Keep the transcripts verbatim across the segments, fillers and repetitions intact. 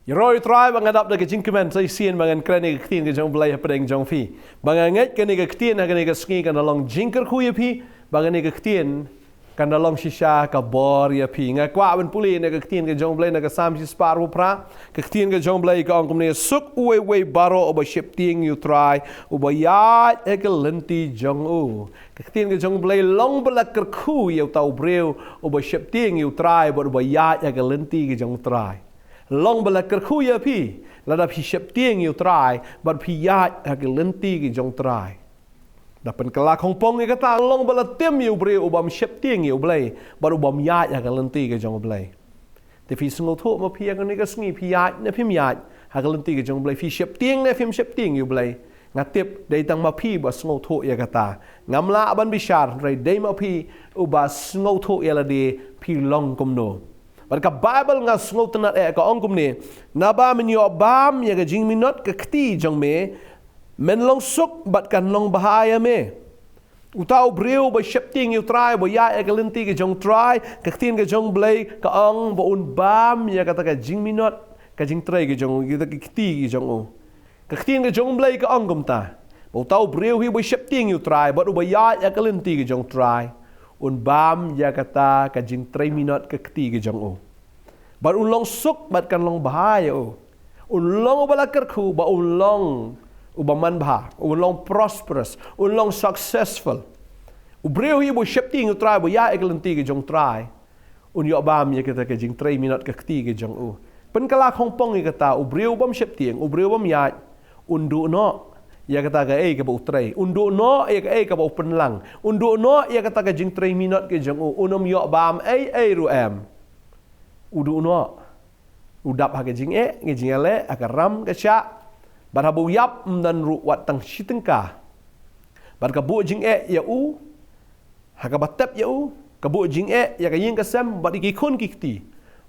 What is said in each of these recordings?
Ïaroh ïa u Trai ba nga dap da ka jingkmen sa shisien ba ngan kren ïa ka ktien ka jong u Blei hapdeng jong phi. Ba nga ngeit kane ka ktien ha kane ka sngi kan da long jingkyrkhu ïa phi, ba kane ka ktien kan da long shisha ka bor ïa phi. Nga kwah ban pule na ka ktien ka jong u Blei na ka Salm shispah arphew phra. Ka ktien ka jong u Blei ka ong kumne: Suk uwei uwei baroh uba sheptieng ïa u Trai, uba ïaid ha ka lynti jong u. Ka ktien ka jong u Blei: Long ba la kyrkhu ïa uta u briew uba sheptieng ïa u Trai bad uba ïaid ha ka lynti ka jong u Trai. Long ba la kyrkhu ïa phi lada phi sheptieng ïa u Trai bad phi ïaid ha ka lynti ka jong u Trai. Da pynkylla khongpong ïa kata, long ba la tim ïa u briew uba ym sheptieng ïa u Blei bad uba ym ïaid ha ka lynti ka jong u Blei. Te phi sngewthuh ma phi ha kane ka sngi phi ïaid ne phim ïaid ha ka lynti ka jong u Blei, phi sheptieng ne phim sheptieng ïa u Blei. Nga tip dei tang ma phi ba sngewthuh ïa kata. Ngam lah ban bishar, hynrei dei ma phi uba sngewthuh ïa lade phi long kumno. Bad ka Baibl nga sngewtynnad eh ka ong kumne: Naba men ïoh bam ïa ka jingminot ka kti jong me, men long suk bad kan long bha ïa me. Uta u briew uba sheptieng ïa u Trai, uba ïaid ha ka lynti ka jong u Trai, ka ktien ka jong u Blei ka ong ba un bam ïa kata ka jingminot ka jingtrei ka jong u, ïa kata ka kti ka jong u. Ka ktien ka jong u Blei ka ong kumta, ba uta u briew hi uba sheptieng ïa u Trai bad uba ïaid ha ka lynti ka jong u Trai, un bam ïa kata ka jingtrei minot ka kti ka jong u. Bad un long suk bad kan long bha ïa u. Un long uba la kyrkhu bad un long uba manbha, un long prosperous, un long successful. U briew hi uba sheptieng ïa u Trai, uba ïaid ha ka lynti ka jong u Trai, un ïoh bam ïa kata ka jingtrei minot ka kti ka jong u. Pynkylla khongpong ïa kata, u briew bym sheptieng, u briew bym ïaid, un duh noh ïa kata kaei kaba u trei, un duh noh ïa kaei kaba u pynlang, un duh noh ïa kata ka jingtrei minot ka jong u, un ym ïoh bam ei ei ruh em. U duh noh. U dap ha ka jingeh, ka jingeh leh, ha ka ram ka shah. Bad haba u ïap, ym don ruh wat tang shi tyngka. Bad ka buh jingeh ïa u, ha kaba tep ïa u, ka buh jingeh ïa ka ïing ka sem bad ïa ki khun ki kti.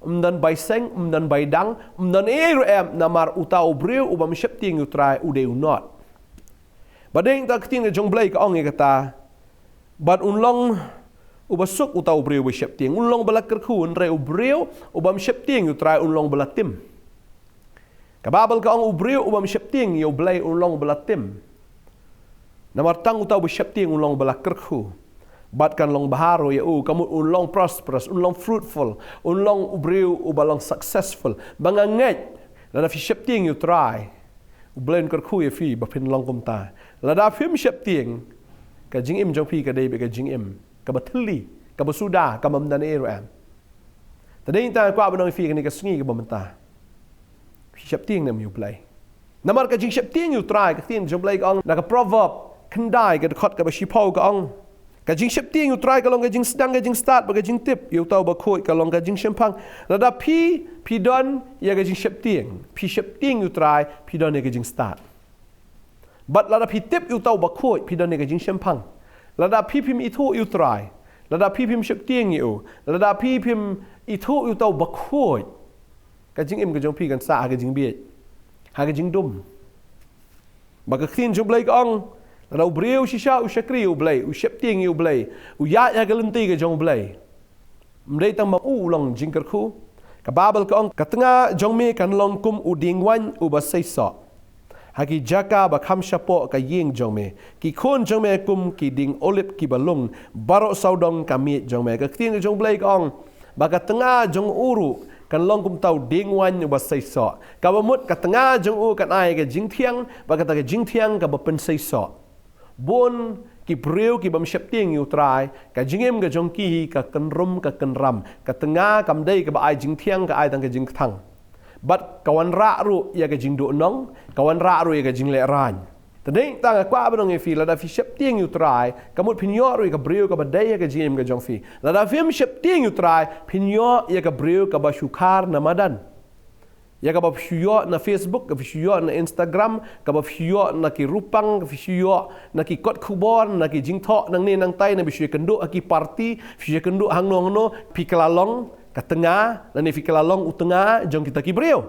Ym don bai seng, ym don bai dang, ym don ei ei ruh em, namar uta u briew uba ym sheptieng ïa u Trai u dei u nod. Bad dei ta ka ktien ka jong u Blei ka ong ïa kata. Bad un long uba suk uta u briew uba sheptieng, un long ba la kyrkhu, hynrei u briew uba ym sheptieng ïa u Trai un long ba la tim. Ka Baibl ka ong u briew uba ym sheptieng ïa u Blei un long ba la tim. Namar tang uta uba sheptieng un long ba la kyrkhu. Bad kan long bha ruh ïa u, ka mut un long prosperous, un long fruitful, un long u briew uba long successful. Ba nga ngeit, lada phi sheptieng ïa u Trai, u Blei un kyrkhu ïa phi ba phin long kumta. Lada phim sheptieng, ka jingim jong phi ka dei beit ka jingim kaba thylli, kaba suda, kaba ym don ei ei ruh em. Te dei tang kwah ban ong ïa phi kane ka sngi kaba mynta, phi sheptieng ne em ïa u Blei? Namar ka jingsheptieng ïa u Trai, ka ktien jong u Blei ka ong na ka Proverb khyndai ka dkhot kaba shiphew ka ong: Ka jingsheptieng ïa u Trai ka long ka jingsdang, ka jingstad, bad ka jingtip ïa uta uba khuid ka long ka jingshemphang. Lada phi, phi don ïa ka jingsheptieng, phi sheptieng ïa u Trai, phi don ïa ka jingstad. Bad lada phi tip ïa uta uba khuid, phi don ïa ka jingshemphang. Lada phi phim ithuh ïa u Trai, lada phi phim sheptieng ïa u, lada phi phim ithuh ïa uta uba khuid, ka jingim ka jong phi kan sah ha ka jingbieit, ha ka jingdum. Ba ka ktien jong u Blei ka ong, lada u briew shisha u shakri ïa u Blei, u sheptieng ïa u Blei, u ïaid ha ka lynti ka jong u Blei, ym dei tang ba u long jingkyrkhu. Ka Baibl ka ong, ka tnga jong me kan long kum u dieng waiñ uba seisoh ha ki jaka ba kham shapoh ka ïing jong me, ki khun jong me kum ki dieng olib kiba lung, baroh sawdong ka miej jong me. Ka ktien ka jong u Blei ka ong ba ka tnga jong u ruh kan long kum uta u dieng waiñ uba seisoh. Kaba mut ka tnga jong u kan ai ka jingthiang, bad kata ka jingthiang kaba pynseisoh. Bun ki briew kiba ym sheptieng ïa u Trai, ka jingim ka jong ki hi ka kynrum ka kynram, ka tnga kam dei kaba ai jingthiang, ka ai tang ka jingkthang. Bad ka wanrah ruh ïa ka jingduhnong, ka wanrah ruh ïa ka jinglehrain. Te dei tang nga kwah ban ong ïa phi, lada phi sheptieng ïa u Trai, ka mut phin ïoh ruh ïa ka briew kaba dei ha ka jingim ka jong phi. Lada phim sheptieng ïa u Trai, phin ïoh ïa ka briew kaba shu khar na madan. Ïa kaba phi shu ïoh na Facebook, kaba phi shu ïoh na Instagram, kaba phi shu ïoh na ki rupang, kaba phi shu ïoh na ki kot khubor, na ki jingthoh nangne nangtai, naba phi shu ïakynduh ha ki party, phi shu ïakynduh hangno hangno, phi kylla long ka tnga, lane phi kylla long u tnga jong kita ki briew.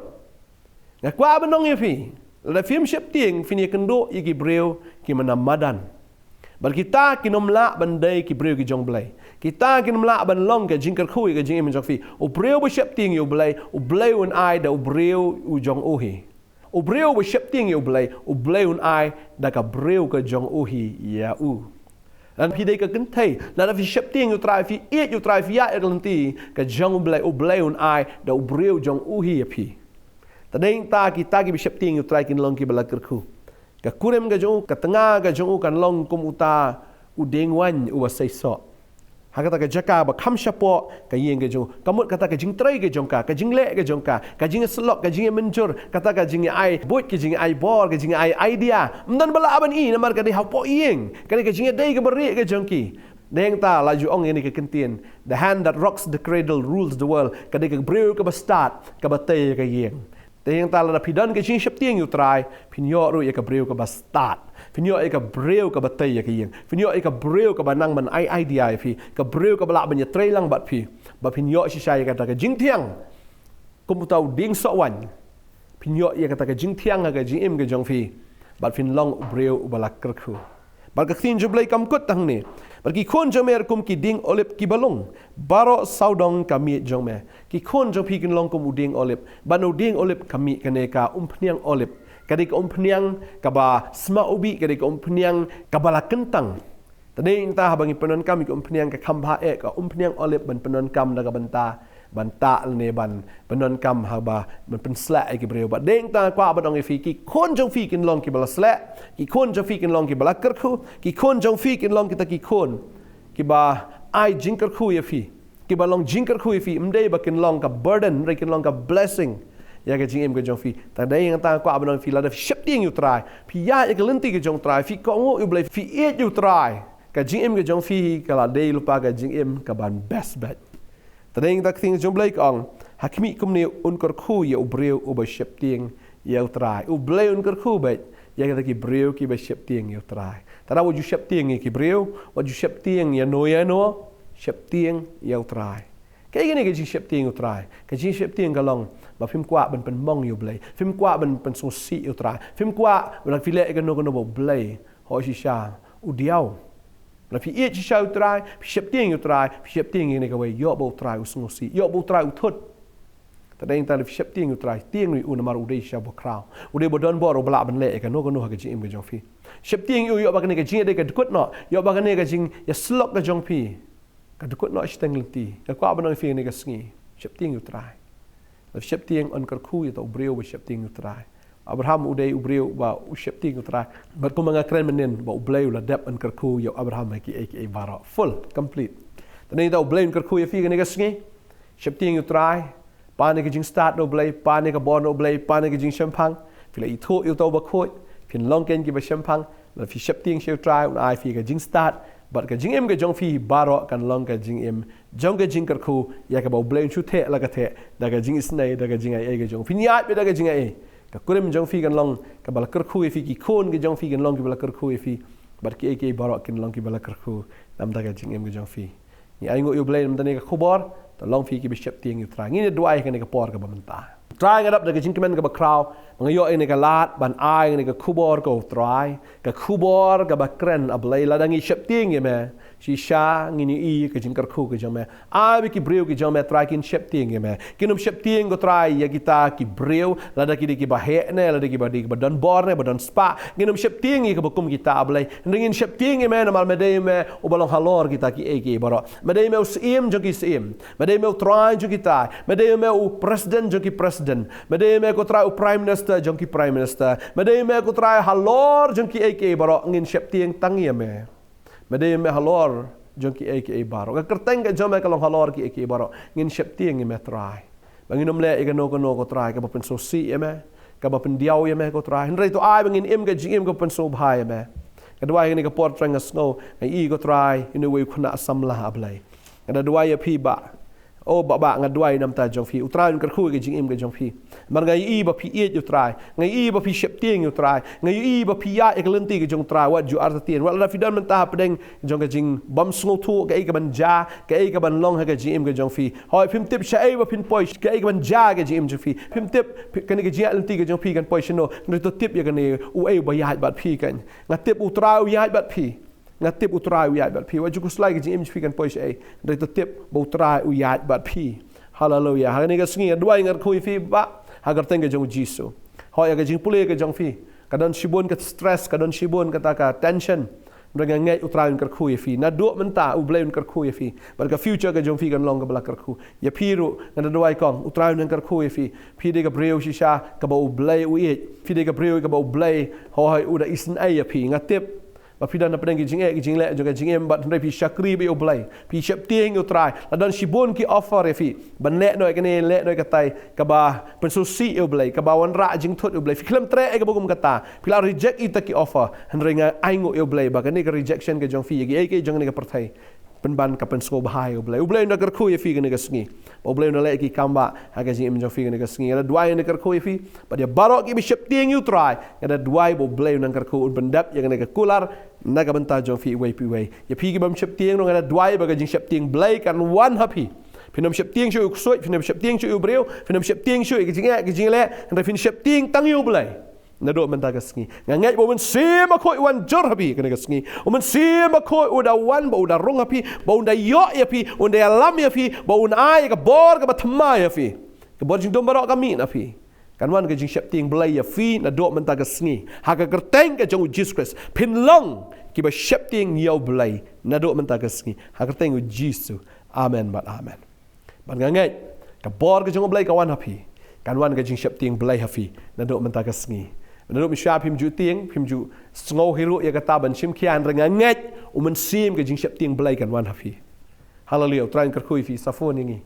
Nga kwah ban ong ïa phi, lada phim sheptieng phin ïakynduh ïa ki briew ki manam madan. Bad kita kin ym lah ban dei ki briew ki jong U Blei. Kita kin ym lah ban long ka jingkyrkhu ïa ka jingim jong phi. U briew ba sheptieng ïa U Blei, U Blei un ai da u briew u jong u hi. U briew ba sheptieng ïa U Blei, U Blei un ai da ka briew ka jong u hi ïa u. Lada phi dei ka kynthei, lada phi sheptieng ïa U Trai, phi ïeit ïa U Trai, phi ïaid ïa ka lynti ka jong U Blei, U Blei un ai da u briew jong u hi ïa phi. Te dei nangta kita kiba sheptieng ïa U Trai kin long kiba la kyrkhu. Ka kurim ka jong u, ka tnga ka jong u kan long kum uta u dieng waiñ uba seisoh. Ha kata ka jaka ba kham shapoh ka ïing ka jong u. Ka mut kata ka jingtrei ka jong ka, ka jingleh ka jong ka, ka jingïasyllok, ka jingïamynjur, kata ka jingïabuit, ka jingïabor, ka jingïai idea. Ym don ba lah ban i namar ka dei hapoh ïing. Ka dei ka jingïadei kaba rieh ka jong ki. Dei nangta la ju ong ïa kane ka kyntien, "The hand that rocks the cradle rules the world." Ka dei ka briew kaba stad, kaba tei ïa ka ïing. Te nangta lada phi don ka jingsheptieng ïa U Trai, phin ïoh ruh ïa ka briew kaba stad. Phin ïoh ïa ka briew kaba tei ïa ka ïing. Phin ïoh ïa ka briew kaba nang ban ai idea ïa phi. Ka briew kaba lah ban ïatrei lang bad phi. Bad phin ïoh shisha ïa kata ka jingthiang. Kum uta u dieng soh waiñ. Phin ïoh ïa kata ka jingthiang ha ka jingim ka jong phi. Bad phin long u briew uba la kyrkhu. Bad ka ktien jong U Blei kam kut tang hangne. Bad ki khun jong me kum ki dieng olib kiba lung. Baroh sawdong ka miej jong me. Ki khun jong phi kin long kum u dieng olib. Bad u dieng olib ka mih kane ka umphniang olib. Ka dei ka umphniang kaba sma u bih, ka dei ka umphniang kaba la kyntang. Te dei nangta haba ngi pyndonkam ïa ka umphniang ka kham bha eh ka umphniang olib ban pyndonkam da ka bynta ban tah lane ban pyndonkam haba ban pynshlur ïa ki briew. Bad dei nangta kwah ban ong ïa phi ki khun jong phi kin long kiba la shlur, ki khun jong phi kin long kiba la kyrkhu, ki khun jong phi kin long kita ki khun kiba ai jingkyrkhu ïa phi. Kiba long jingkyrkhu ïa phi, ym dei ba kin long ka burden, hynrei kin long ka blessing ïa ka jingim ka jong phi. Te dei nangta kwah ban ong ïa phi lada phi sheptieng ïa U Trai, phi ïaid ïa ka lynti ka jong U Trai, phi kohnguh ïa U Blei, phi ïeit ïa U Trai. Ka jingim ka jong phi ka la dei lypa ka jingim kaban best bad. Te dei nangta ka ktien jong U Blei ka ong, ha khmih kumne un kyrkhu ïa u briew uba sheptieng ïa U Trai. U Blei un kyrkhu bad ïa kita ki briew kiba sheptieng ïa U Trai. Te wat ju sheptieng ïa ki briew, wat ju sheptieng ïano ïano, sheptieng ïa U Trai. Kaei kane ka jingsheptieng ïa U Trai? Ka jingsheptieng ka long ba phim kwah ban pynmong ïa U Blei, phim kwah ban pynsngewsih ïa U Trai, phim kwah ba lada phi leh ïa kano kano ba U Blei, hooid shisha u diaw. Lada phi ïeit shisha ïa U Trai, phi sheptieng ïa U Trai, phi sheptieng ïa kane kawei, ïoh ba U Trai u sngewsih, ïoh ba U Trai u thut. Te dei nangta lada phi sheptieng ïa U Trai, tieng ruh ïa u namar u dei shisha uba khraw, u dei uba don bor, uba lah ban leh ïa kano kano ha ka jingim ka jong phi. Sheptieng ïa u, ïoh ba kane ka jingïadei ka dkut noh, ïoh ba kane ka jingïasyllok ka jong phi ka dkut noh shiteng lynti. Nga kwah ban ong ïa phi kane ka sngi, sheptieng ïa U Trai. Lada phi sheptieng, yn kyrkhu ïa uta u briew uba sheptieng ïa U Trai. Abraham u dei u briew uba u sheptieng ïa U Trai. Bad kumba nga kren mynnin ba U Blei u la dep yn kyrkhu ïa u Abraham ha kiei kiei baroh. Full, complete. Te dei nangta U Blei un kyrkhu ïa phi kane ka sngi. Sheptieng ïa U Trai. Pan ïa ka jingstad na U Blei, pan ïa ka bor na U Blei, pan ïa ka jingshemphang. Phi la ithuh ïa uta uba khuid, phin long kein kiba shemphang. Lada phi sheptieng sha U Trai, un ai phi ka jingstad bad ka jingim ka jong phi baroh kan long ka jingim jong ka jingkyrkhu, ïa kaba U Blei un shu theh la ka theh da ka jingisynei, da ka jingai ei ka jong phi. Phin ïaid beit da ka jingai ei. Ka kurim jong phi kan long kaba la kyrkhu ïa phi, ki khun ki jong phi kin long kiba la kyrkhu ïa phi. Bad kiei kiei baroh kin long kiba la kyrkhu namar ka jingim ka jong phi. Ngi ainguh ïa U Blei namar kane ka khubor, to long phi kiba sheptieng ïa U Trai. Ngin ïa duwai ha kane ka por kaba mynta. Trai, nga dap da ka jingkmen kaba khraw ba nga ïoh ïa kane ka lad ban ai ïa kane ka khubor ko Trai. Ka khubor kaba kren, A Blei, lada ngi sheptieng ïa me, shisha ngin ïohi ka jingkyrkhu ka jong me. Ai ba ki briew ki jong me, Trai, kin sheptieng ïa me. Kin ym sheptieng, ko Trai, ïa kita ki briew, lada ki dei kiba heh ne, lada kiba dei kiba don bor ne, ba don spah. Ngin ym sheptieng ïa kiba kum kita, A Blei. Hynrei ngin sheptieng ïa me namar me dei me uba long halor kita kiei kiei baroh. Me dei me u Syiem jong ki syiem. Me dei me u Trai jong ki trai. Me dei me u President jong ki president. Me dei me, ko Trai, u Prime Minister jong ki Prime Minister. Me dei me, ko Trai, halor jong kiei kiei baroh. Ngin sheptieng tang ïa me. Me dei me halor jong kiei kiei baroh. Ka kyrteng ka jong me ka long halor kiei kiei baroh. Ngin sheptieng ïa me, Trai. Ba ngin ym leh ïa kano kano, ko Trai, kaba pynsngewsih ïa me, kaba pyndiaw ïa me, ko Trai. Hynrei to ai ba ngin im ka jingim kaba pynsngewbha ïa me. Nga duwai ha kane ka por, Trai, nga sngew, nga ïohi, ko Trai, ïa uwei u khynnah samla, A Blei. Nga da duwai ïa phi, Bah. O Bah, Bah, nga duwai namar ka jong phi. U Trai un kyrkhu ïa ka jingim ka jong phi. Namar nga ïohi ba phi ïeit ïa U Trai. Nga ïohi ba phi sheptieng ïa U Trai. Nga ïohi ba phi ïaid ïa ka lynti ka jong U Trai. Wat ju artatien. Wat lada phi don mynta hapdeng jong ka jingbym sngewthuh, kaei kaban jia, kaei kaban long ha ka jingim ka jong phi. Hooid, phim tip shaei ba phin poi, kaei kaban jia ha ka jingim jong phi. Phim tip, phi, kane ka jingïaid lynti ka jong phi kan poi shano. Hynrei to tip ïa kane, uei uba ïaid bad phi kan. Nga tip U Trai u ïaid bad phi. Nga tip U Trai u ïaid bad phi. Wat ju khuslai ka jingim jong phi kan poi shaei, hynrei to tip ba U Trai u ïaid bad phi. Haleluia. Ha kane ka sngi nga duwai, nga kyrkhu ïa phi, Bah, ha ka kyrteng ka jong U Jisu. Hooid, ïa ka jingpule ka jong phi ka don shibun ka stress, ka don shibun kata ka tension. Hynrei nga ngeit U Trai un kyrkhu ïa phi. Naduh mynta U Blei un kyrkhu ïa phi, bad ka future ka jong phi kan long kaba la kyrkhu. Ïa phi ruh nga da duwai kong, U Trai un nang kyrkhu ïa phi. Phi dei ka briew shisha kaba U Blei u ïeit. Phi dei ka briew kaba U Blei, hooid, u da isynei ïa phi. Nga tip ba phi don hapdeng ki jingeh ki jingleh jong ka jingim, bad hynrei phi shakri bha ïa U Blei, phi sheptieng ïa U Trai. La don shibun ki offer ïa phi ban leh noh ïa kane, leh noh ïa katai, kaba pynsngewsih ïa U Blei, kaba wanrah jingthut ïa U Blei. Phi khlem treh ïa kaba kum kata, phi la reject ïa kita ki offer. Hynrei nga ainguh ïa U Blei ba kane ka rejection ka jong phi ïa kiei kiei jong kane ka pyrthei, pynban ka pynsngewbha ïa U Blei. U Blei un da kyrkhu ïa phi kane ka sngi. Ba U Blei un da leh ki kam bah ha ka jingim jong phi kane ka sngi. Nga da duwai, nga da kyrkhu ïa phi. Bad ïa baroh kiba sheptieng ïa U Trai, nga da duwai ba U Blei un nang kyrkhu, un pyndep ïa kane ka kular na ka bynta jong phi iwei pa iwei. Ïa phi kibym sheptieng ruh, nga da duwai ba ka jingsheptieng Blei kan wan ha phi. Phin ym sheptieng shuh ïa u ksuid, phin ym sheptieng shuh ïa u briew, phin ym sheptieng shuh ïa ka jingeh ka jingleh, hynrei phin sheptieng tang ïa U Blei. Naduh mynta ka sngi nga ngeit ba U Mynsiem Bakhuid u wan jur ha phi kane ka sngi. U Mynsiem Bakhuid u da wan, ba u da rung ha phi, ba un da ïoh ïa phi, un da ïalam ïa phi, ba un ai ïa ka bor kaba thymmai ïa phi. Ka bor jingdum baroh ka mih na phi. Kan wan ka jingsheptieng Blei ïa phi naduh mynta ka sngi ha ka kyrteng ka jong U Jisu Khrist. Phin long kiba sheptieng ïa U Blei naduh mynta ka sngi ha ka kyrteng U Jisu. Amen bad amen. Bad nga ngeit ka bor ka jong U Blei ka wan ha phi. Kan wan ka jingsheptieng Blei ha phi naduh mynta ka sngi. Naduh mynshwa phim ju tieng, phim ju sngew hi ruh ïa kata ban shim khia, hynrei nga ngeit U Mynsiem, ka jingsheptieng Blei kan wan ha phi. Haleluia. U Trai un kyrkhu ïa phi. Sa phone ïa ngi.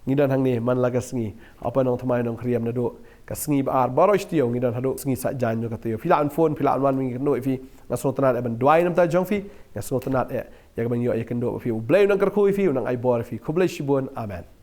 Ngi don hangne man la ka sngi. Haba nongthymmai nongkhriam naduh ka sngi ba ar baroh shi taïew ngi don haduh sngi Saitjaiñ jong ka taïew. Phi lah ban phone, phi lah ban wan, ngi kynduh ïa phi. Nga sngewtynnat ïa ban duwai na ka bynta jong phi. Nga sngewtynnat ïa, ïa ka ban ïoh ïa kynduh bad phi. U Blei un nang kyrkhu ïa phi, un nang ai bor ïa phi. Khublei shibun. Amen.